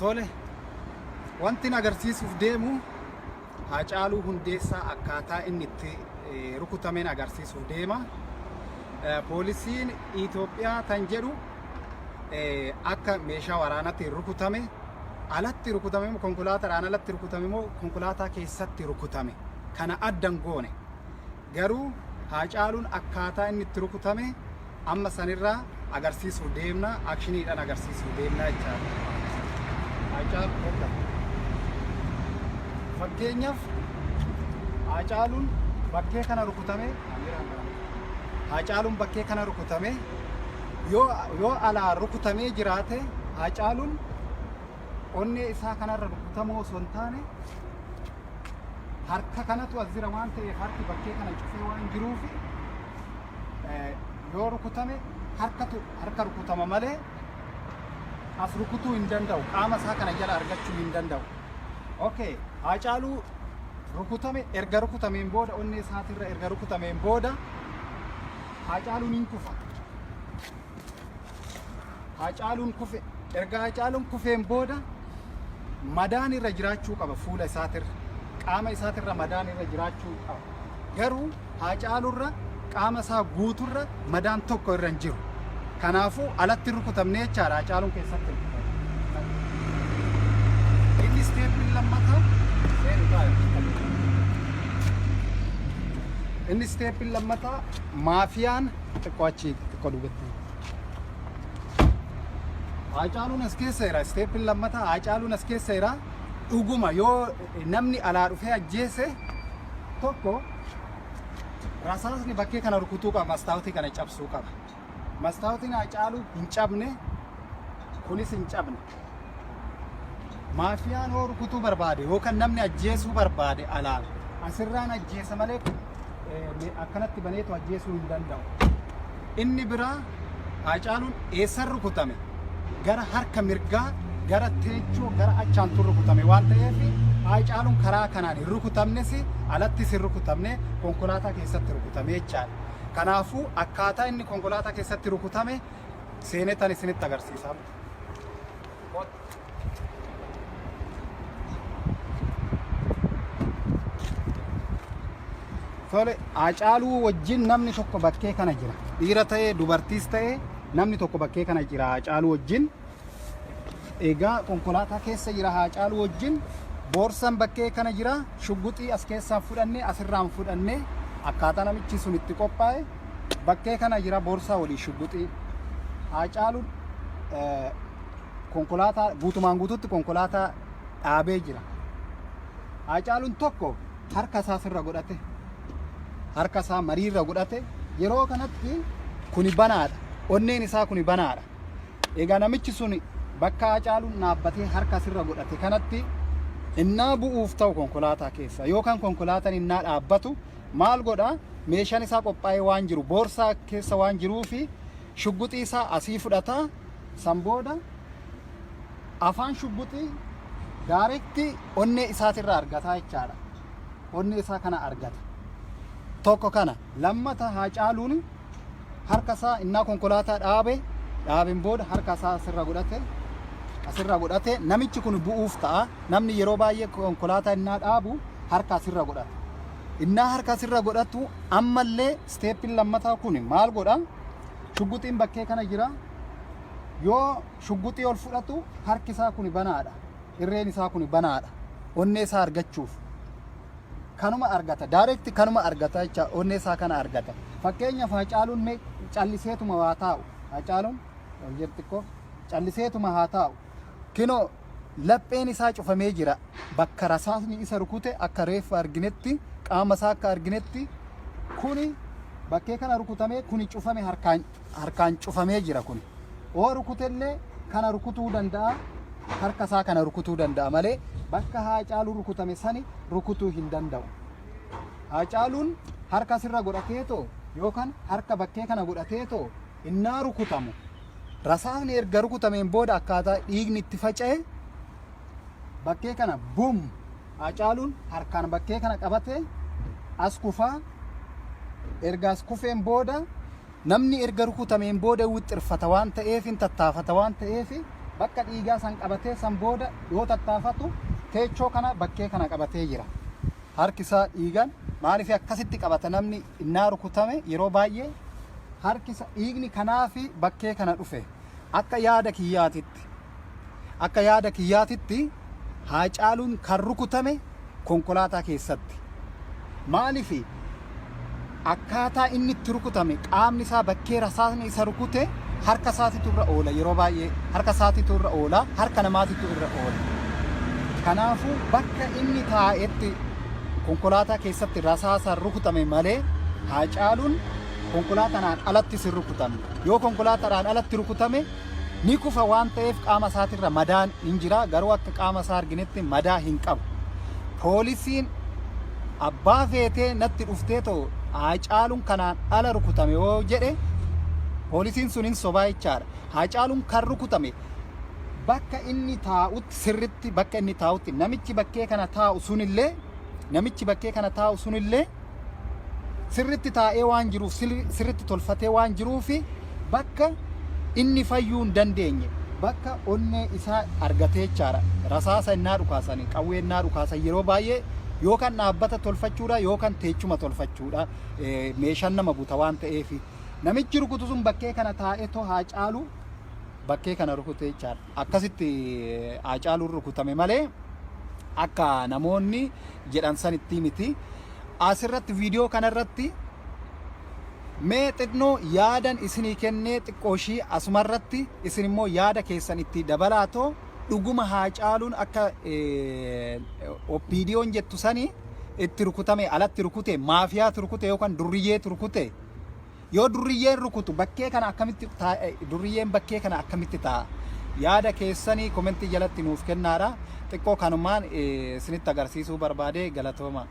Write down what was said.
Tole, wantin agarsiisuuf deemu Haacaaluu Hundeessaa akkaataa inni itti rukutameen agarsiisuuf deema. Poolisiin Itoophiyaa tan jedhu akka meeshaa waraanaatiin rukutame alatti rukutame moo konkolaataadhaan alatti rukutame moo konkolaataa keessatti rukutame kana addan goone. Garuu Haacaaluun akkaataa inni itti rukutame amma sanirraa agarsiisuuf deemna, akshiniidhaan agarsiisuuf deemna jechaadha. Haacaalu hordofaa. Fakkeenyaaf Haacaaluun bakkee kana rukutame, Haacaaluun bakkee kana rukutame yoo alaa rukutamee jiraate Haacaaluun onnee isaa kanarra rukutamuu osoo hin taane harka kanatu as jira waan ta'eef harki bakkee kana cufee waan jiruuf yoo rukutame harkatu harka rukutama malee as rukutuu hin danda'u qaama isaa kana jala argachuu hin danda'u. Okay, Haacaaluu rukutame erga rukutameen booda onnee isaatirra erga rukutameen booda Haacaaluun hin kufa. Haacaaluun kufe erga Haacaaluun kufeen booda madaan irra jiraachuu qaba fuula isaatirra qaama isaatirra madaan irra jiraachuu qaba. Garuu Haacaaluurra qaama isaa guuturra madaan tokko irra hin jiru. Kanaafuu alatti hin rukutamne jechaadha Haacaaluun keessatti rukutame. Inni isteeppiin lammataa seenu taa'e. Inni isteeppiin lammataa maafiyaan xiqqoo achi xiqqoo duubatti. Haacaaluun as keessa jira. Isteeppiin lammataa Haacaaluun as keessa jira. Dhuguma yoo namni alaa dhufee ajjeese tokko rasaasni bakkee kana rukutuu qaba. Mastaawutii kana cabsuu qaba. Mastaawutiin Haacaaluu hin cabne kunis hin cabne. Maafiyaan hoo rukutuu barbaade yookaan namni ajjeesuu barbaade alaan asirraan ajjeesa malee akkanatti baneetu ajjeesuu hin danda'u. Inni biraa Haacaaluun eessan rukutame? Gara harka mirgaa gara teechoo gara achaantu rukutame waan ta'eef Haacaaluun karaa kanaan hin rukutamnes alattis hin rukutamne konkolaataa keessatti rukutame jechaadha. Kanaafuu akkaataa inni konkolaataa keessatti rukutame seenetan isinitti agarsiisa. Tole, Haacaaluu wajjin namni tokko bakkee kana jira. Dhiira ta'ee dubartiis ta'ee namni tokko bakkee kana jira Haacaaluu wajjin. Egaa konkolaataa keessa jira Haacaaluu wajjin. Boorsan bakkee kana jira. Shugguxii as keessaan fudhannee asirraan fudhannee akkaataa namichi sun itti qophaa'e bakkee kana jira boorsaa walii shugguxii. Haacaaluun konkolaataa guutumaan guututti konkolaataa dhaabee jira. Haacaaluun tokko harka isaa sirra godhate harka isaa mariirra godhate yeroo kanatti kuni banaadha. Onneen isaa kuni banaadha. Egaa namichi sun bakka Haacaaluun dhaabbatee harka sirra godhate kanatti innaa bu'uuf ta'u konkolaataa keessa yookaan konkolaataan innaa dhaabbatu maal godha meeshaan isaa qophaa'ee waan jiru boorsaa keessa waan jiruufi shugguxii isaa asii fudhata san booda afaan shugguxii daarekti onnee isaatirraa argataa jechaadha. Onnee isaa kana argata. Tokko kana lammata Haacaaluun harka isaa innaa konkolaataa dhaabe dhaabeen booda harka isaa asirra godhate asirra godhate namichi kun bu'uuf ta'a. Namni yeroo baay'ee konkolaataa innaa dhaabu harka asirra godhata. Innaa harka asirra godhatu ammallee isteeppiin lammataa kun maal godha? Shugguxiin bakkee kana jira. Yoo shugguxii ol fudhatu harki isaa kun banaadha. Irreen isaa kun banaadha. Onnee isaa argachuuf. Kanuma argata. Direct kanuma argata jecha onnee isaa kana argata. Fakkeenyaaf Haacaaluun mee calliseetuma waa taa'u. Haacaaluun ol jedhu xiqqoo calliseetuma haa taa'u. Kinoo lapheen isaa cufamee jira. Bakka rasaasni isa rukute akka reeffa arginetti qaama isaa akka arginetti kuni bakkee kana rukutamee kuni cufame harkaan harkaan cufamee jira kuni. Oo rukutellee kana rukutuu danda'a harka isaa kana rukutuu danda'a malee bakka Haacaaluu rukutame sani rukutuu hin danda'u. Haacaaluun harka sirra godhateetoo yookaan harka bakkee kana godhateetoo innaa rukutamu rasaasni erga rukutameen booda akkaataa dhiigni itti faca'e bakkee kana bum Haacaaluun harkaan bakkee kana qabate as kufaa erga as kufeen booda namni erga rukutameen booda wixxirfata waan ta'eef hin tattaafata waan ta'eef Bakka dhiigaa san qabatee, san booda yoo tattaafatu teechoo kana bakkee kana qabatee jira. Harki isaa dhiigan maaliif akkasitti qabata? Namni innaa rukutame yeroo baay'ee harki isa dhiigni kanaafi bakkee kana dhufe. Akka yaada kiyyaatitti Haacaaluun kan rukutame konkolaataa keessatti. Maaliif akkaataa inni itti rukutame, qaamni isaa bakkee rasaasni isa rukute harka isaatitu irra oola. Yeroo baay'ee harka isaatitu irra oola, harka namaatitu irra oola. Kanaafuu bakka inni taa'etti konkolaataa keessatti rasaasaan rukutame malee Haacaaluun konkolaataadhaan alatti sin rukutamne. Yoo konkolaataadhaan alatti rukutame ni kufa waan ta'eef qaama isaatirra madaan hin jira, garuu akka qaama isaa arginetti madaa hin qabu. Poolisiin abbaa feetee natti dhuftee too Haacaaluun kanaan ala rukutame yoo jedhe, poolisiin sun hin sobaa jechaadha. Haacaaluun kan rukutame bakka inni taa'utti, sirritti bakka inni taa'utti. Namichi bakkee kana taa'u sunillee sirritti taa'ee waan jiruuf, sirritti tolfatee waan jiruufi bakka inni fayyuu hin dandeenye, bakka onnee isaa argatee jechaadha. Rasaasa innaa dhukaasanii, qawwee innaa dhukaasan yeroo baay'ee yookaan dhaabbata tolfachuudha yookaan teechuma tolfachuudha, meeshaan nama buta waan ta'eef namichi rukutu sun bakkee kana taa'ee too Haacaalu bakkee kana rukute jechaadha. Akkasitti Haacaaluun rukutame malee akka namoonni jedhan sanitti miti. Asirratti viidiyoo kanarratti mee xinnoo yaadan isinii kennee, xiqqooshii asumarratti isin immoo yaada keessan itti dabalaatoo, dhuguma Haacaaluun akka OPDO'n jettu sanii itti rukutame, alatti rukute, maafiyaatu rukute yookaan durriyyeetu rukute? Yoo durriyyeen rukutu bakkee kana akkamitti, durriyyeen bakkee kana akkamitti ta'a? Yaada keessanii komentii jalatti nuuf kennaadha. Xiqqoo kanumaan isinitti agarsiisuu barbaade. Galatooma.